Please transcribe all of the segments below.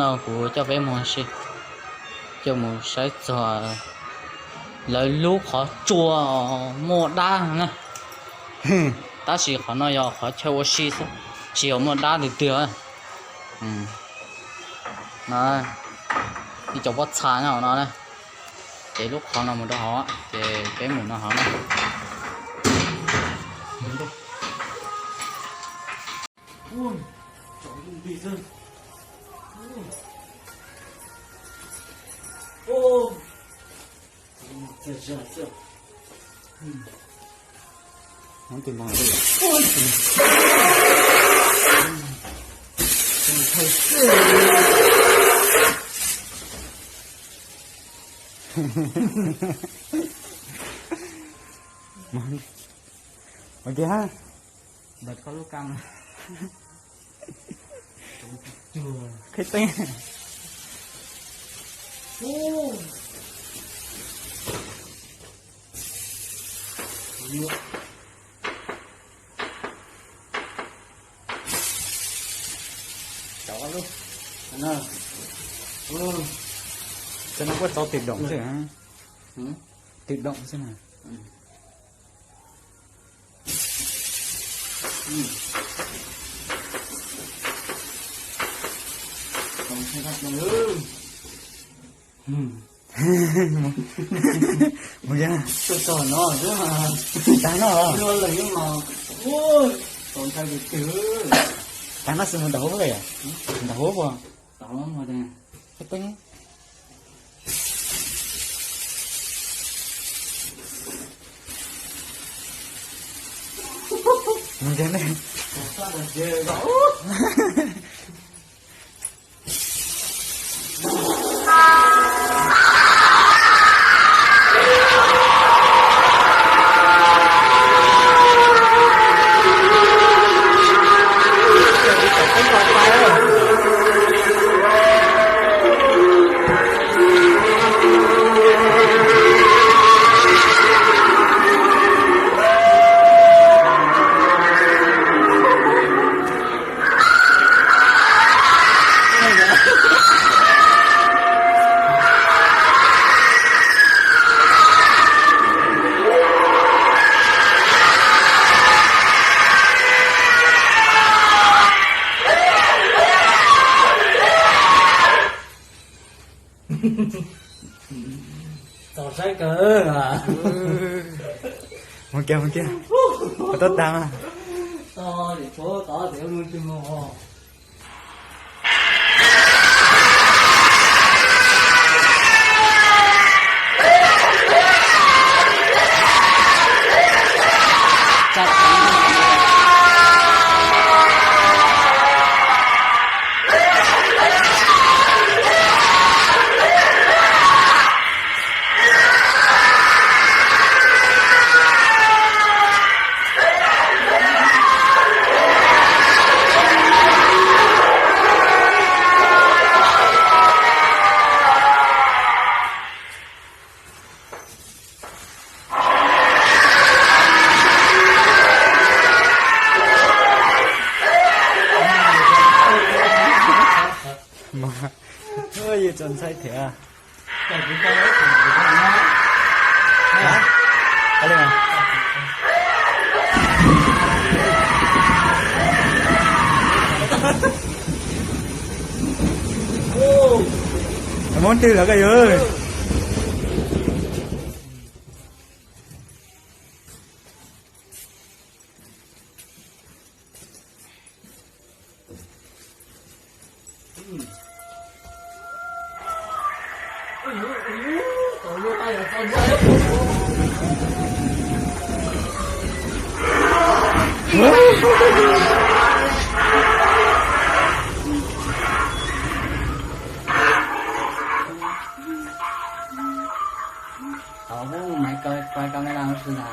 Kuv coj peb mus si, coj mus saib txog lawv lub qhov tsua muaj dab na. Tab sis qhov no yog qhov chaw ua si xwb, tsis yog muaj dab twg twg. No, ib co pob txha nyob hauv no na. Ces lub qhov no mus rau hauv, ces peb mus no hauv na. Ua kiag ha. Bật kho lub cam. Khib teeb. Cov no kuj tau twm doom xwb, twm doom xwb na. Mus ya. Tag no los. Tag no xwb mus ntaus huab yom? Ntaus huab puas? Mus ntsia ne. Txaus saib kawg. Mus kiag, mus kiag. Ua tau tas mas. Mas, ua yus txaus ntshai thiab. Muab twg lawm koj yawg? Tau, maiv quay camera xwb na.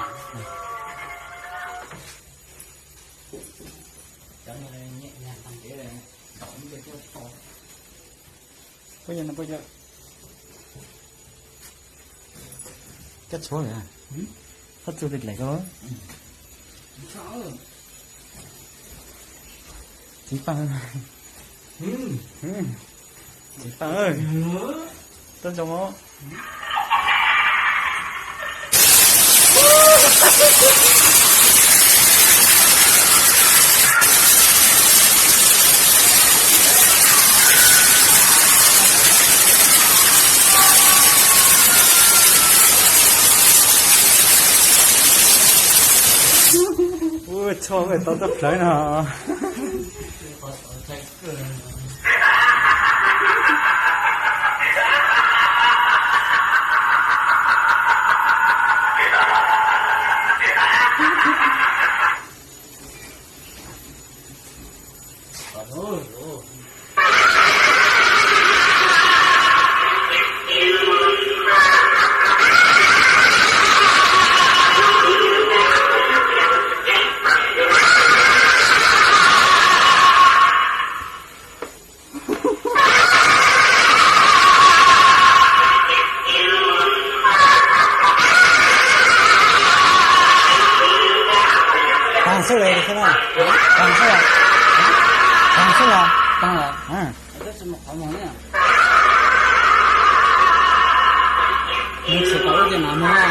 Puab yog no puab yog. Koj tshuav lawm. Koj txug lawm koj. Txiv paj. Txiv Paj, tau zoo os. Ua tshoj tau txoj plawv no. Taag xwb le, taag xwb, taag xwb los, taag los. Tab sis mas qhov muag ne, nws tsis tau ua tej no muag.